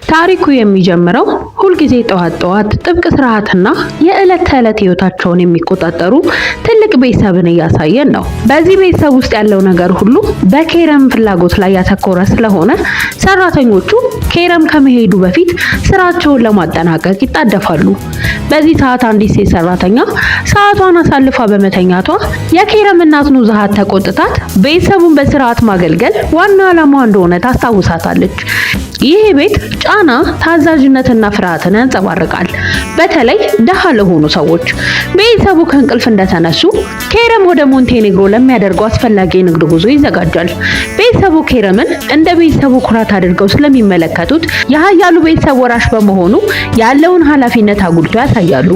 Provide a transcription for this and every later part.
ታሪኩ የሚጀምረው ሁልጊዜ ጠዋት ጠዋት ጥብቅ ስርዓትና የዕለት ተዕለት ህይወታቸውን የሚቆጣጠሩ ትልቅ ቤተሰብን እያሳየን ነው። በዚህ ቤተሰብ ውስጥ ያለው ነገር ሁሉ በኬረም ፍላጎት ላይ ያተኮረ ስለሆነ ሰራተኞቹ ኬረም ከመሄዱ በፊት ስራቸውን ለማጠናቀቅ ይጣደፋሉ። በዚህ ሰዓት አንዲት ሴት ሰራተኛ ሰዓቷን አሳልፋ በመተኛቷ የኬረም እናት ኑዝሃት ተቆጥታት ቤተሰቡን በስርዓት ማገልገል ዋና ዓላማዋ እንደሆነ ታስታውሳታለች። ይህ ቤት ጫና፣ ታዛዥነትና ፍርሃትን ያንጸባርቃል። በተለይ ደሃ ለሆኑ ሰዎች። ቤተሰቡ ከእንቅልፍ እንደተነሱ ኬረም ወደ ሞንቴኔግሮ ለሚያደርገው አስፈላጊ የንግድ ጉዞ ይዘጋጃል። ቤተሰቡ ኬረምን እንደ ቤተሰቡ ኩራት አድርገው ስለሚመለከቱት የሀያሉ ቤተሰብ ወራሽ በመሆኑ ያለውን ኃላፊነት አጉልቶ ያሳያሉ።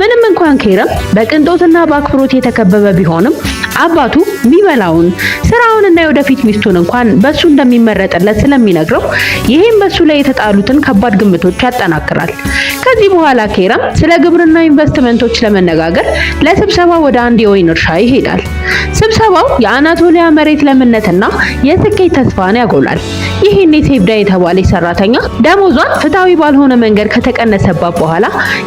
ምንም እንኳን ኬረም በቅንጦትና በአክብሮት የተከበበ ቢሆንም አባቱ ሚበላውን ስራውንና የወደፊት ሚስቱን እንኳን በሱ እንደሚመረጥለት ስለሚነግረው ይህም በሱ ላይ የተጣሉትን ከባድ ግምቶች ያጠናክራል። ከዚህ በኋላ ኬረም ስለ ግብርና ኢንቨስትመንቶች ለመነጋገር ለስብሰባ ወደ አንድ የወይን እርሻ ይሄዳል። ስብሰባው የአናቶሊያ መሬት ለምነትና የስኬት ተስፋን ያጎላል። ይህኔ ሴብዳ የተባለች ሰራተኛ ደሞዟን ፍትሐዊ ባልሆነ መንገድ ከተቀነሰባት በኋላ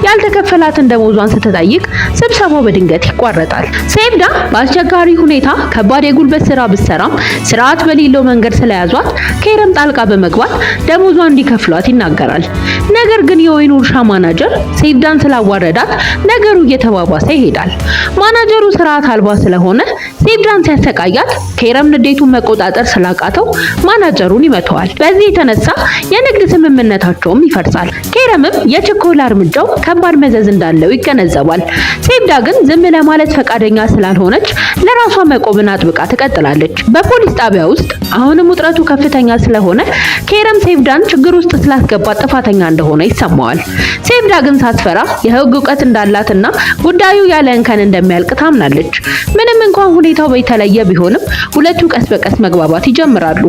ያልተከፈላትን ደሞዟን ስትጠይቅ ስብሰባው በድንገት ይቋረጣል። ሴብዳ በአስቸጋሪ ሁኔታ ከባድ የጉልበት ስራ ብትሰራም ስርዓት በሌለው መንገድ ስለያዟት ኬረም ጣልቃ በመግባት ደሞዟን እንዲከፍሏት ይናገራል። ነገር ግን የወይኑ እርሻ ማናጀር ሴብዳን ስላዋረዳት ነገሩ እየተባባሰ ይሄዳል። ማናጀሩ ስርዓት አልባ ስለሆነ ሴብዳን ሲያሰቃያት ኬረም ንዴቱን መቆጣጠር ስላቃተው ማናጀሩን ይመታዋል። በዚህ የተነሳ የንግድ ስምምነታቸውም ይፈርሳል። ኬረምም የችኮላ እርምጃው ከባድ መዘዝ እንዳለው ይገነዘባል። ሴብዳ ግን ዝም ለማለት ፈቃደኛ ስላልሆነች ለራሷ መቆምን አጥብቃ ትቀጥላለች። በፖሊስ ጣቢያ ውስጥ አሁንም ውጥረቱ ከፍተኛ ስለሆነ ኬረም ሴብዳን ችግር ውስጥ ስላስገባት ጥፋተኛ እንደሆነ ይሰማዋል። ሴብዳ ግን ሳትፈራ የሕግ እውቀት እንዳላትና ጉዳዩ ያለ እንከን እንደሚያልቅ ታምናለች። ምንም እንኳን ሁኔታው የተለየ ቢሆንም ሁለቱ ቀስ በቀስ መግባባት ይጀምራሉ።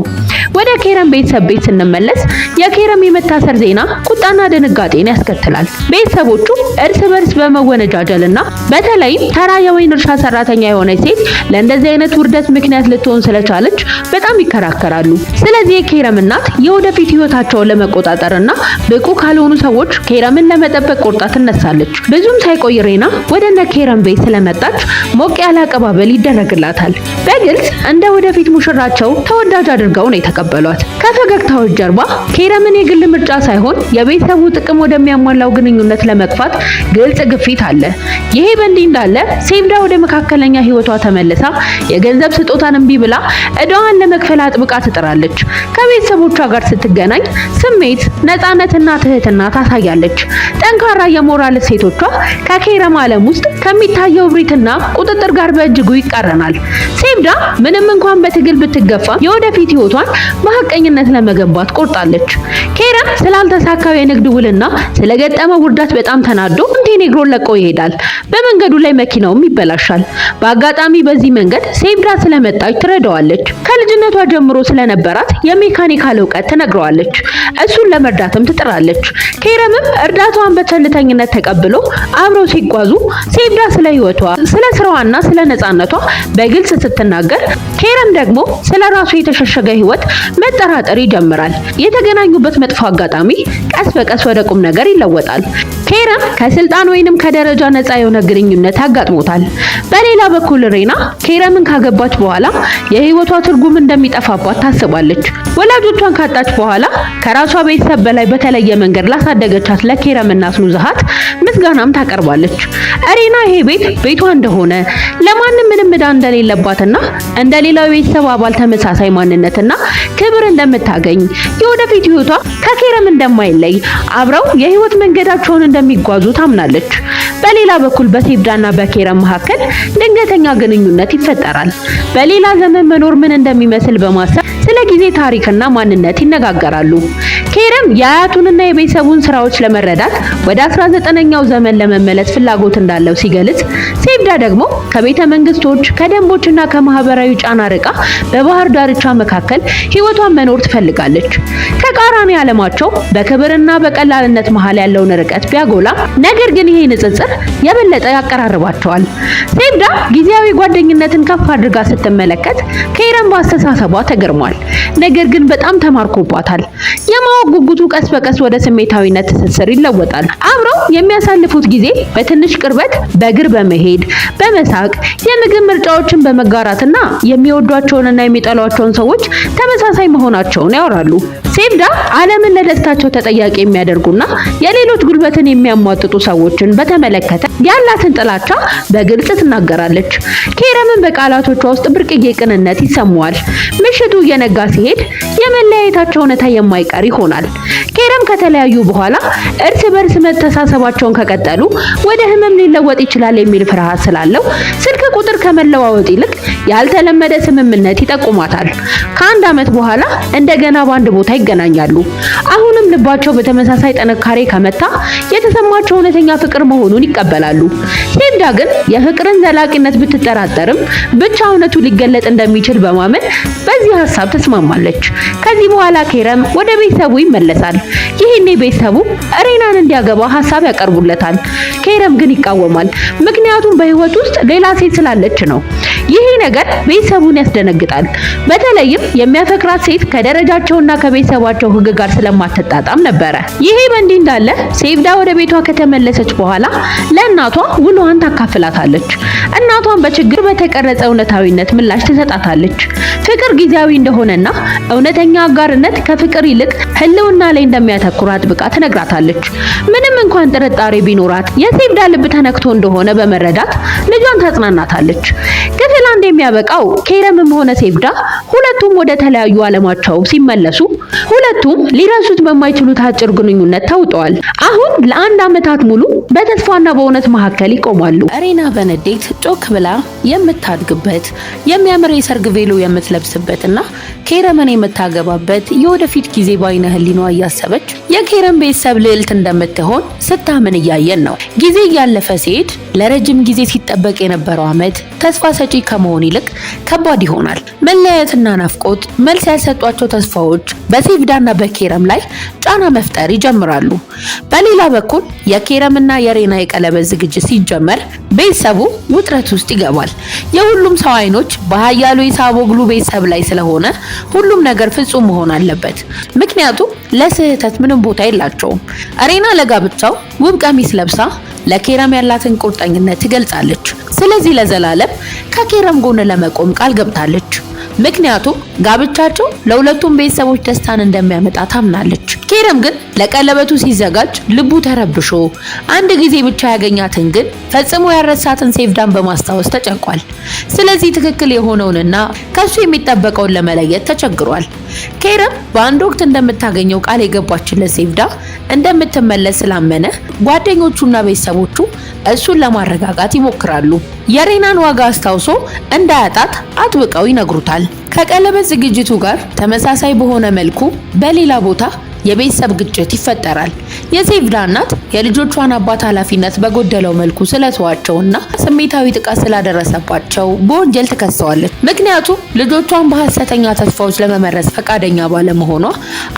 ወደ ኬረም ቤተሰብ ቤት ስንመለስ የኬረም የመታሰር ዜና ቁጣና ድንጋጤን ያስከትላል። ቤተሰቦቹ እርስ በርስ በመወነጃጀልና በተለይም ተራ የወይን እርሻ ሰራተኛ የሆነች ሴት ለእንደዚህ አይነት ውርደት ምክንያት ልትሆን ስለቻለች በጣም ይከራከራሉ። ስለዚህ የኬረም እናት የወደፊት ህይወታቸውን ለመቆጣጠርና ብቁ ካልሆኑ ሰዎች ኬረምን ለመጠበቅ ቆርጣ ትነሳለች። ብዙም ሳይቆይ ሬና ወደ እነ ኬረም ቤት ስለመጣች ሞቅ ያለ አቀባበል ይደረግላታል። በግልጽ እንደ ወደፊት ሙሽራቸው ተወዳጅ አድርገው ነው የተቀበሏት። ከፈገግታዎች ጀርባ ኬረምን የግል ምርጫ ሳይሆን የቤተሰቡ ጥቅም ወደሚያሟላው ግንኙነት ለመግፋት ግልጽ ግፊት አለ። ይሄ በእንዲህ እንዳለ ሴብዳ ወደ መካከለኛ ህይወቷ ተመልሳ የገንዘብ ስጦታን እምቢ ብላ እዳዋን ለመክፈል አጥብቃ ትጥራለች። ከቤተሰቦቿ ጋር ስትገናኝ ስሜት፣ ነፃነትና ትህትና ታሳያለች። ጠንካራ የሞራል እሴቶቿ ከኬረም ዓለም ውስጥ ከሚታየው እብሪትና ቁጥጥር ጋር በእጅጉ ይቃረናል። ሴብዳ ምንም እንኳን በትግል ብትገፋ የወደፊት ህይወቷን በሐቀኝነት ለመገንባት ቆርጣለች። ኬረም ስላልተሳካው የንግድ ውልና ስለገጠመው ውርደት በጣም ተናዶ ሞንቴኔግሮን ለቆ ይሄዳል። በመንገዱ ላይ መኪናውም ይበላሻል። በአጋጣሚ በዚህ መንገድ ሴብዳ ስለመጣች ትረዳዋለች። ከልጅነቷ ጀምሮ ስለነበራት የሜካኒካል እውቀት ትነግረዋለች። እሱን ለመርዳትም ትጥራለች። ኬረምም እርዳታዋን በቸልተኝነት ተቀብሎ አብረው ሲጓዙ ሴብዳ ስለ ህይወቷ፣ ስለ ስራዋና ስለ ነፃነቷ በግልጽ ስትናገር፣ ኬረም ደግሞ ስለ ራሱ የተሸሸገ ህይወት መጠራጠር ይጀምራል። የተገናኙበት መጥፎ አጋጣሚ ቀስ በቀስ ወደ ቁም ነገር ይለወጣል። ኬረም ከስልጣን ወይንም ከደረጃ ነፃ የሆነ ግንኙነት አጋጥሞታል። በሌላ በኩል ሬና ኬረምን ካገባች በኋላ የህይወቷ ትርጉም እንደሚጠፋባት ታስባለች። ወላጆቿን ካጣች በኋላ ከራሷ ቤተሰብ በላይ በተለየ መንገድ ላሳደገቻት ለኬረም እናት ኑዝሃት ምስጋናም ታቀርባለች። ሬና ይሄ ቤት ቤቷ እንደሆነ፣ ለማንም ምንም ዕዳ እንደሌለባትና እንደ ሌላው የቤተሰብ አባል ተመሳሳይ ማንነትና ክብር እንደምታገኝ፣ የወደፊት ህይወቷ ከኬረም እንደማይለይ፣ አብረው የህይወት መንገዳቸውን እንደሚጓዙ ታምናለች። በሌላ በኩል በሴብዳና በኬረም መካከል ድንገተኛ ግንኙነት ይፈጠራል። በሌላ ዘመን መኖር ምን እንደሚመስል በማሰብ ስለ ጊዜ ታሪክና ማንነት ይነጋገራሉ። ኬረም የአያቱንና የቤተሰቡን ስራዎች ለመረዳት ወደ 19ኛው ዘመን ለመመለስ ፍላጎት እንዳለው ሲገልጽ፣ ሴብዳ ደግሞ ከቤተ መንግስቶች፣ ከደንቦችና ከማህበራዊ ጫና ርቃ በባህር ዳርቻ መካከል ህይወቷን መኖር ትፈልጋለች። ተቃራኒ ዓለማቸው በክብርና በቀላልነት መሃል ያለውን ርቀት ቢያጎላም፣ ነገር ግን ይሄ ንጽጽር የበለጠ ያቀራርባቸዋል። ሴብዳ ጊዜያዊ ጓደኝነትን ከፍ አድርጋ ስትመለከት፣ ኬረም በአስተሳሰቧ ተገርሟል። ነገር ግን በጣም ተማርኮባታል። የማወቅ ጉጉቱ ቀስ በቀስ ወደ ስሜታዊነት ትስስር ይለወጣል። አብረው የሚያሳልፉት ጊዜ በትንሽ ቅርበት በእግር በመሄድ፣ በመሳቅ፣ የምግብ ምርጫዎችን በመጋራትና የሚወዷቸውንና የሚጠሏቸውን ሰዎች ተመሳሳይ መሆናቸውን ያወራሉ። ሴቭዳ ዓለምን ለደስታቸው ተጠያቂ የሚያደርጉና የሌሎች ጉልበትን የሚያሟጥጡ ሰዎችን በተመለከተ ያላትን ጥላቻ በግልጽ ትናገራለች። ኬረምን በቃላቶቿ ውስጥ ብርቅዬ ቅንነት ይሰማዋል። ምሽቱ እየነጋ ሲሄድ የመለያየታቸው እውነታ የማይቀር ይሆናል። ኬረም ከተለያዩ በኋላ እርስ በርስ መተሳሰባቸውን ከቀጠሉ ወደ ህመም ሊለወጥ ይችላል የሚል ፍርሃት ስላለው ስልክ ቁጥር ከመለዋወጥ ይልቅ ያልተለመደ ስምምነት ይጠቁማታል። ከአንድ ዓመት በኋላ እንደገና በአንድ ቦታ ይገናኛሉ። አሁንም ልባቸው በተመሳሳይ ጥንካሬ ከመታ የተሰማቸው እውነተኛ ፍቅር መሆኑን ይቀበላሉ። ሴቭዳ ግን የፍቅርን ዘላቂነት ብትጠራጠርም ብቻ እውነቱ ሊገለጥ እንደሚችል በማመን በዚህ ሀሳብ ተስማማለች። ከዚህ በኋላ ኬረም ወደ ቤተሰቡ ይመለሳል። ይህኔ ቤተሰቡ ሬናን እንዲያገባ ሀሳብ ያቀርቡለታል። ኬረም ግን ይቃወማል። ምክንያቱም በህይወት ውስጥ ሌላ ሴት ስላለች ነው። ይሄ ነገር ቤተሰቡን ያስደነግጣል። በተለይም የሚያፈቅራት ሴት ከደረጃቸውና ከቤተሰባቸው ህግ ጋር ስለማትጣጣም ነበረ። ይሄ በእንዲህ እንዳለ ሴቭዳ ወደ ቤቷ ከተመለሰች በኋላ ለእናቷ ውሎዋን ታካፍላታለች። እናቷን በችግር በተቀረጸ እውነታዊነት ምላሽ ትሰጣታለች። ፍቅር ጊዜያዊ እንደሆነና እውነተኛ አጋርነት ከፍቅር ይልቅ ህልውና ላይ እንደሚያተኩር አጥብቃ ትነግራታለች። ምንም እንኳን ጥርጣሬ ቢኖራት የሴቭዳ ልብ ተነክቶ እንደሆነ በመረዳት ልጇን ታጽናናታለች። ክፍል አንድ የሚያበቃው ኬረምም ሆነ ሴቭዳ ሁለቱም ወደ ተለያዩ ዓለማቸው ሲመለሱ ሁለቱም ሊረሱት በማይችሉት አጭር ግንኙነት ተውጠዋል። አሁን ለአንድ ዓመታት ሙሉ በተስፋና በእውነት መካከል ይቆማሉ። ሬና በንዴት ጮክ ብላ የምታድግበት፣ የሚያምር የሰርግ ቬሎ የምትለብስበትና ኬረምን የምታገባበት የወደፊት ጊዜ በአይነ ህሊኗ እያሰበች የኬረም ቤተሰብ ልዕልት እንደምትሆን ስታምን እያየን ነው። ጊዜ እያለፈ ሲሄድ ለረጅም ጊዜ ሲጠበቅ የነበረው ዓመት ተስፋ ሰጪ ከመሆን ይልቅ ከባድ ይሆናል። መለያየትና ናፍቆት፣ መልስ ያልሰጧቸው ተስፋዎች በሴቭዳና በኬረም ላይ ጫና መፍጠር ይጀምራሉ። በሌላ በኩል የኬረምና የሬና የቀለበት ዝግጅት ሲጀመር ቤተሰቡ ውጥረት ውስጥ ይገባል። የሁሉም ሰው አይኖች በሀያሉ የሳቦግሉ ቤተሰብ ላይ ስለሆነ ሁሉም ነገር ፍጹም መሆን አለበት። ምክንያቱም ለስህተት ምንም ቦታ የላቸውም። ሬና ለጋብቻው ውብ ቀሚስ ለብሳ ለኬረም ያላትን ቁርጠኝነት ትገልጻለች። ስለዚህ ለዘላለም ከኬረም ጎን ለመቆም ቃል ገብታለች። ምክንያቱም ጋብቻቸው ለሁለቱም ቤተሰቦች ደስታን እንደሚያመጣ ታምናለች። ኬረም ግን ለቀለበቱ ሲዘጋጅ ልቡ ተረብሾ አንድ ጊዜ ብቻ ያገኛትን ግን ፈጽሞ ያረሳትን ሴቭዳን በማስታወስ ተጨንቋል። ስለዚህ ትክክል የሆነውንና ከሱ የሚጠበቀውን ለመለየት ተቸግሯል። ኬረም በአንድ ወቅት እንደምታገኘው ቃል የገባችለት ሴቭዳ እንደምትመለስ ስላመነ ጓደኞቹና ቤተሰቦቹ እሱን ለማረጋጋት ይሞክራሉ። የሬናን ዋጋ አስታውሶ እንዳያጣት አጥብቀው ይነግሩታል። ከቀለበት ዝግጅቱ ጋር ተመሳሳይ በሆነ መልኩ በሌላ ቦታ የቤተሰብ ግጭት ይፈጠራል። የሴቭዳ እናት የልጆቿን አባት ኃላፊነት በጎደለው መልኩ ስለተዋቸውና ስሜታዊ ጥቃት ስላደረሰባቸው በወንጀል ትከሰዋለች። ምክንያቱም ልጆቿን በሐሰተኛ ተስፋዎች ለመመረዝ ፈቃደኛ ባለመሆኗ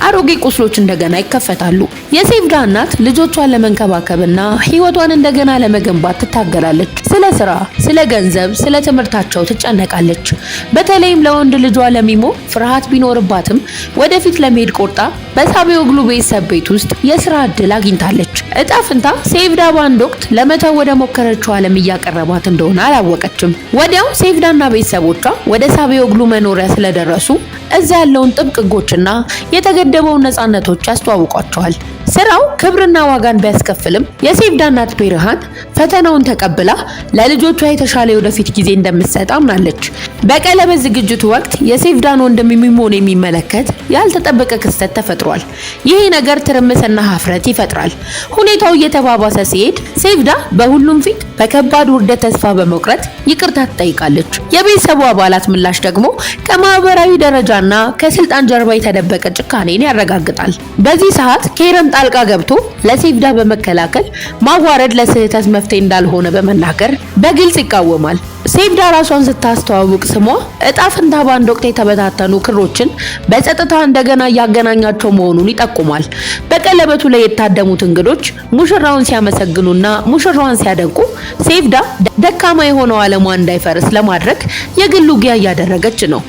አሮጌ ቁስሎች እንደገና ይከፈታሉ። የሴቭዳ እናት ልጆቿን ለመንከባከብና ሕይወቷን እንደገና ለመገንባት ትታገላለች። ስለ ስራ፣ ስለ ገንዘብ፣ ስለ ትምህርታቸው ትጨነቃለች። በተለይም ለወንድ ልጇ ለሚሞ ፍርሃት ቢኖርባትም ወደፊት ለመሄድ ቆርጣ በሳቢዮግሉ ቤተሰብ ቤት ውስጥ የስራ እድል አግኝታለች። እጣ ፍንታ ሴቭዳ በአንድ ወቅት ለመተው ወደ ሞከረችው ዓለም እያቀረባት እንደሆነ አላወቀችም። ወዲያው ሴቭዳና ቤተሰቦቿ ወደ ሳቢዮግሉ መኖሪያ ስለደረሱ እዛ ያለውን ጥብቅ ሕጎችና የተገደበውን ነፃነቶች ያስተዋውቋቸዋል። ስራው ክብርና ዋጋን ቢያስከፍልም የሴቭዳ እናት ቤርሃን ፈተናውን ተቀብላ ለልጆቿ የተሻለ የወደፊት ጊዜ እንደምትሰጥ አምናለች። በቀለበት ዝግጅቱ ወቅት የሴቭዳን ወንድም ሚሞን የሚመለከት ያልተጠበቀ ክስተት ተፈጥሯል። ይሄ ነገር ትርምስና ሀፍረት ይፈጥራል። ሁኔታው እየተባባሰ ሲሄድ ሴቭዳ በሁሉም ፊት በከባድ ውርደት ተስፋ በመቁረጥ ይቅርታ ትጠይቃለች። የቤተሰቡ አባላት ምላሽ ደግሞ ከማህበራዊ ደረጃና ከስልጣን ጀርባ የተደበቀ ጭካኔን ያረጋግጣል። በዚህ ሰዓት ኬረም ጣልቃ ገብቶ ለሴቭዳ በመከላከል ማዋረድ ለስህተት መፍትሄ እንዳልሆነ በመናገር በግልጽ ይቃወማል። ሴቭዳ ራሷን ስታስተዋውቅ ስሟ እጣ ፈንታ በአንድ ወቅት የተበታተኑ ክሮችን በጸጥታ እንደገና እያገናኛቸው መሆኑን ይጠቁማል። በቀለበቱ ላይ የታደሙት እንግዶች ሙሽራውን ሲያመሰግኑና ሙሽራዋን ሲያደንቁ ሴቭዳ ደካማ የሆነው ዓለሟ እንዳይፈርስ ለማድረግ የግል ውጊያ እያደረገች ነው።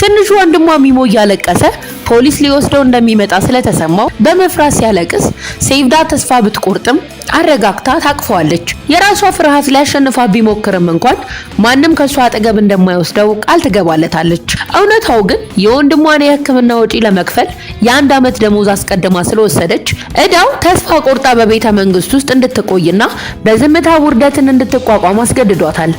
ትንሹ ወንድሟ ሚሞ እያለቀሰ ፖሊስ ሊወስደው እንደሚመጣ ስለተሰማው በመፍራት ሲያለቅስ ሴቭዳ ተስፋ ብትቆርጥም አረጋግታ ታቅፈዋለች። የራሷ ፍርሃት ሊያሸንፋት ቢሞክርም እንኳን ማንም ከሷ አጠገብ እንደማይወስደው ቃል ትገባለታለች። እውነታው ግን የወንድሟን የሕክምና ወጪ ለመክፈል የ1 ዓመት ደሞዝ አስቀድማ ስለወሰደች እዳው ተስፋ ቆርጣ በቤተ መንግስት ውስጥ እንድትቆይና በዝምታ ውርደትን እንድትቋቋም አስገድዷታል።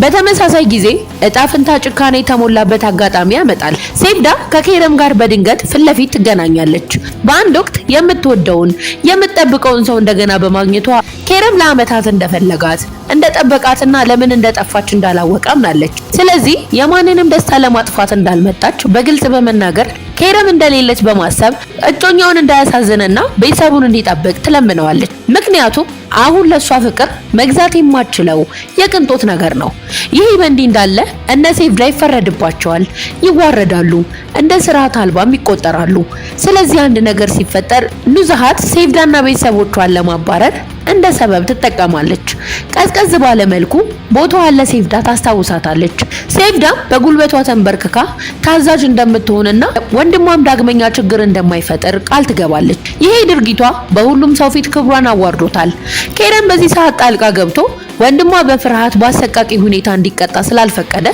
በተመሳሳይ ጊዜ እጣ ፈንታ ጭካኔ የተሞላበት አጋጣሚ ያመጣል። ሴቭዳ ከኬረም ጋር በድንገት ፊት ለፊት ትገናኛለች። በአንድ ወቅት የምትወደውን የምትጠብቀውን ሰው እንደገና በማግኘቷ ኬረም ለዓመታት እንደፈለጋት፣ እንደጠበቃትና ለምን እንደጠፋች እንዳላወቀ አምናለች። ስለዚህ የማንንም ደስታ ለማጥፋት እንዳልመጣች በግልጽ በመናገር ኬረም እንደሌለች በማሰብ እጮኛውን እንዳያሳዝንና ቤተሰቡን እንዲጠብቅ ትለምነዋለች። ምክንያቱም አሁን ለሷ ፍቅር መግዛት የማትችለው የቅንጦት ነገር ነው። ይህ በእንዲህ እንዳለ እነ ሴቭዳ ይፈረድባቸዋል፣ ይዋረዳሉ፣ እንደ ስርዓት አልባም ይቆጠራሉ። ስለዚህ አንድ ነገር ሲፈጠር ኑዝሃት ሴቭዳና ቤተሰቦቿን ለማባረር እንደ ሰበብ ትጠቀማለች። ቀዝቀዝ ባለ መልኩ ቦታዋን ለሴቭዳ ታስታውሳታለች። ሴቭዳም በጉልበቷ ተንበርክካ ታዛዥ እንደምትሆንና ወንድሟም ዳግመኛ ችግር እንደማይፈጥር ቃል ትገባለች። ይሄ ድርጊቷ በሁሉም ሰው ፊት ክብሯን አዋርዶታል። ኬረም በዚህ ሰዓት ጣልቃ ገብቶ ወንድሟ በፍርሃት በአሰቃቂ ሁኔታ እንዲቀጣ ስላልፈቀደ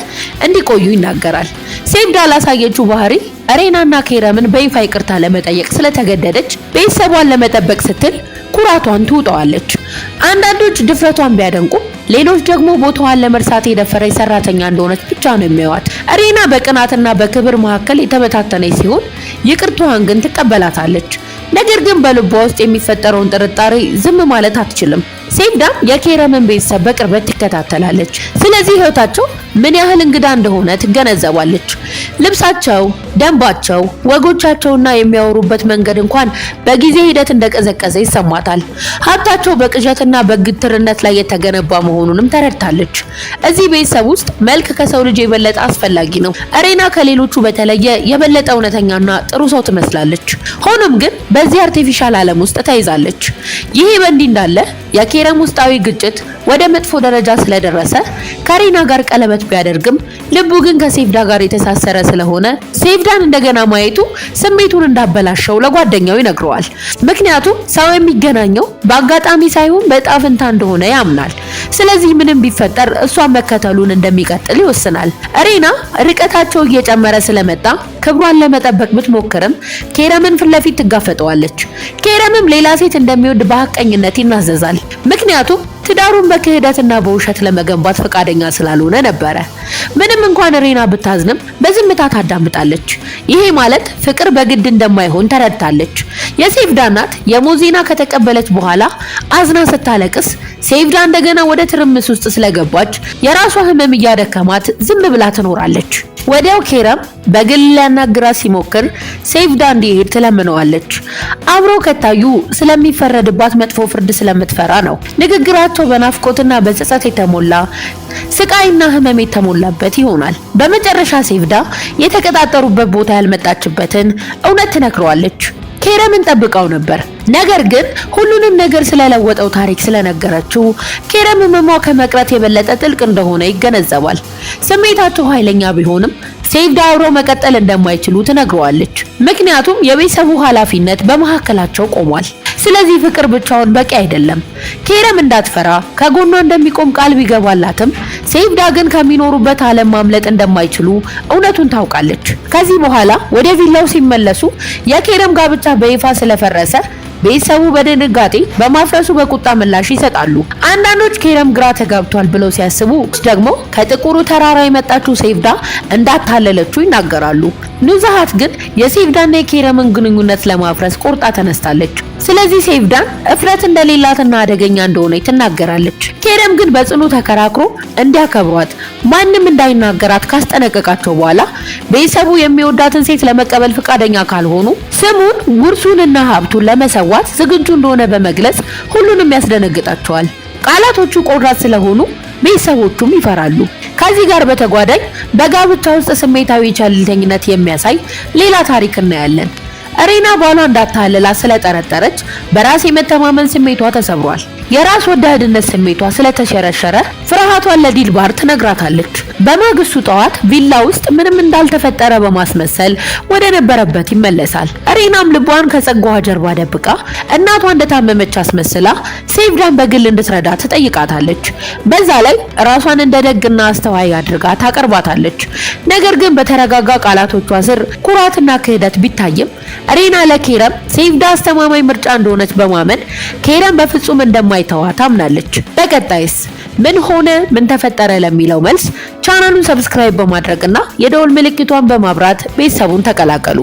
እንዲቆዩ ይናገራል። ሴቭዳ ላሳየችው ባህሪ ሬናና ኬረምን በይፋ ይቅርታ ለመጠየቅ ስለተገደደች ቤተሰቧን ለመጠበቅ ስትል ኩራቷን ትውጠዋለች። አንዳንዶች ድፍረቷን ቢያደንቁም ሌሎች ደግሞ ቦታዋን ለመርሳት የደፈረች ሰራተኛ እንደሆነች ብቻ ነው የሚያዩት። ሬና በቅናትና በክብር መካከል የተበታተነች ሲሆን ይቅርታዋን ግን ትቀበላታለች። ነገር ግን በልቧ ውስጥ የሚፈጠረውን ጥርጣሬ ዝም ማለት አትችልም። ሴቭዳም የኬረምን ቤተሰብ በቅርበት ትከታተላለች። ስለዚህ ህይወታቸው ምን ያህል እንግዳ እንደሆነ ትገነዘባለች። ልብሳቸው፣ ደንባቸው፣ ወጎቻቸውና የሚያወሩበት መንገድ እንኳን በጊዜ ሂደት እንደቀዘቀዘ ይሰማታል። ሀብታቸው በቅዠትና በግትርነት ላይ የተገነባ መሆኑንም ተረድታለች። እዚህ ቤተሰብ ውስጥ መልክ ከሰው ልጅ የበለጠ አስፈላጊ ነው። ሬና ከሌሎቹ በተለየ የበለጠ እውነተኛና ጥሩ ሰው ትመስላለች። ሆኖም ግን በዚህ artificial ዓለም ውስጥ ተይዛለች። ይህ በእንዲህ እንዳለ የኬረም ውስጣዊ ግጭት ወደ መጥፎ ደረጃ ስለደረሰ ከሬና ጋር ቀለበት ቢያደርግም ልቡ ግን ከሴቭዳ ጋር የተሳሰረ ስለሆነ ሴቭዳን እንደገና ማየቱ ስሜቱን እንዳበላሸው ለጓደኛው ይነግረዋል። ምክንያቱም ሰው የሚገናኘው በአጋጣሚ ሳይሆን በዕጣ ፈንታ እንደሆነ ያምናል። ስለዚህ ምንም ቢፈጠር እሷን መከተሉን እንደሚቀጥል ይወስናል። ሬና ርቀታቸው እየጨመረ ስለመጣ ክብሯን ለመጠበቅ ብትሞክርም ኬረምን ፊት ለፊት ትጋፈጠዋለች። ኬረምም ሌላ ሴት እንደሚወድ በሐቀኝነት ይናዘዛል። ምክንያቱም ትዳሩን በክህደትና በውሸት ለመገንባት ፈቃደኛ ስላልሆነ ነበረ። ምንም እንኳን ሬና ብታዝንም በዝምታ ታዳምጣለች። ይሄ ማለት ፍቅር በግድ እንደማይሆን ተረድታለች። የሴቭዳ እናት የሞት ዜና ከተቀበለች በኋላ አዝና ስታለቅስ ሴቭዳ እንደገና ወደ ትርምስ ውስጥ ስለገባች የራሷ ህመም እያደከማት ዝም ብላ ትኖራለች። ወዲያው ኬረም በግል ሊያናግራት ሲሞክር ሴቭዳ እንዲሄድ ትለምነዋለች። አብረው ከታዩ ስለሚፈረድባት መጥፎ ፍርድ ስለምትፈራ ነው። ንግግራቸው በናፍቆትና በጸጸት የተሞላ፣ ስቃይና ህመም የተሞላበት ይሆናል። በመጨረሻ ሴቭዳ የተቀጣጠሩበት ቦታ ያልመጣችበትን እውነት ትነግረዋለች። ኬረምን ጠብቃው ነበር። ነገር ግን ሁሉንም ነገር ስለለወጠው ታሪክ ስለነገረችው ኬረም ህመሟ ከመቅረት የበለጠ ጥልቅ እንደሆነ ይገነዘባል። ስሜታቸው ኃይለኛ ቢሆንም ሴቭዳ አብረው መቀጠል እንደማይችሉ ትነግረዋለች። ምክንያቱም የቤተሰቡ ኃላፊነት በመካከላቸው ቆሟል። ስለዚህ ፍቅር ብቻውን በቂ አይደለም። ኬረም እንዳትፈራ ከጎኗ እንደሚቆም ቃል ቢገባላትም ሴቭዳ ግን ከሚኖሩበት ዓለም ማምለጥ እንደማይችሉ እውነቱን ታውቃለች። ከዚህ በኋላ ወደ ቪላው ሲመለሱ የኬረም ጋብቻ በይፋ ስለፈረሰ ቤተሰቡ በድንጋጤ በማፍረሱ በቁጣ ምላሽ ይሰጣሉ። አንዳንዶች ኬረም ግራ ተጋብቷል ብለው ሲያስቡ ደግሞ ከጥቁሩ ተራራ የመጣችው ሴቭዳ እንዳታለለችው ይናገራሉ። ኑዛሃት ግን የሴቭዳና የኬረምን ግንኙነት ለማፍረስ ቆርጣ ተነስታለች። ስለዚህ ሴቭዳን እፍረት እንደሌላትና አደገኛ እንደሆነ ትናገራለች። ኬረም ግን በጽኑ ተከራክሮ እንዲያከብሯት ማንም እንዳይናገራት ካስጠነቀቃቸው በኋላ ቤተሰቡ የሚወዳትን ሴት ለመቀበል ፈቃደኛ ካልሆኑ ስሙን፣ ውርሱንና ሀብቱን ለመሰዋት ዝግጁ እንደሆነ በመግለጽ ሁሉንም ያስደነግጣቸዋል። ቃላቶቹ ቆራጥ ስለሆኑ ቤተሰቦቹም ይፈራሉ። ከዚህ ጋር በተጓዳኝ በጋብቻ ውስጥ ስሜታዊ ቸልተኝነት የሚያሳይ ሌላ ታሪክ እናያለን። ሬና ባሏ እንዳታለላት ስለጠረጠረች በራስ የመተማመን ስሜቷ ተሰብሯል። የራስ ወዳድነት ስሜቷ ስለተሸረሸረ ፍርሃቷን ለዲልባር ትነግራታለች። በማግስቱ ጠዋት ቪላ ውስጥ ምንም እንዳልተፈጠረ በማስመሰል ወደ ነበረበት ይመለሳል። ሬናም ልቧን ከጸጉሯ ጀርባ ደብቃ እናቷ እንደታመመች አስመስላ ሴቭዳን በግል እንድትረዳ ትጠይቃታለች። በዛ ላይ ራሷን እንደ ደግና አስተዋይ አድርጋ ታቀርባታለች። ነገር ግን በተረጋጋ ቃላቶቿ ስር ኩራትና ክህደት ቢታይም ሬና ለኬረም ሴቭዳ አስተማማኝ ምርጫ እንደሆነች በማመን ኬረም በፍጹም እንደማይተዋ ታምናለች። በቀጣይስ ምን ሆነ፣ ምን ተፈጠረ ለሚለው መልስ ቻናሉን subscribe በማድረግና የደወል ምልክቷን በማብራት ቤተሰቡን ተቀላቀሉ።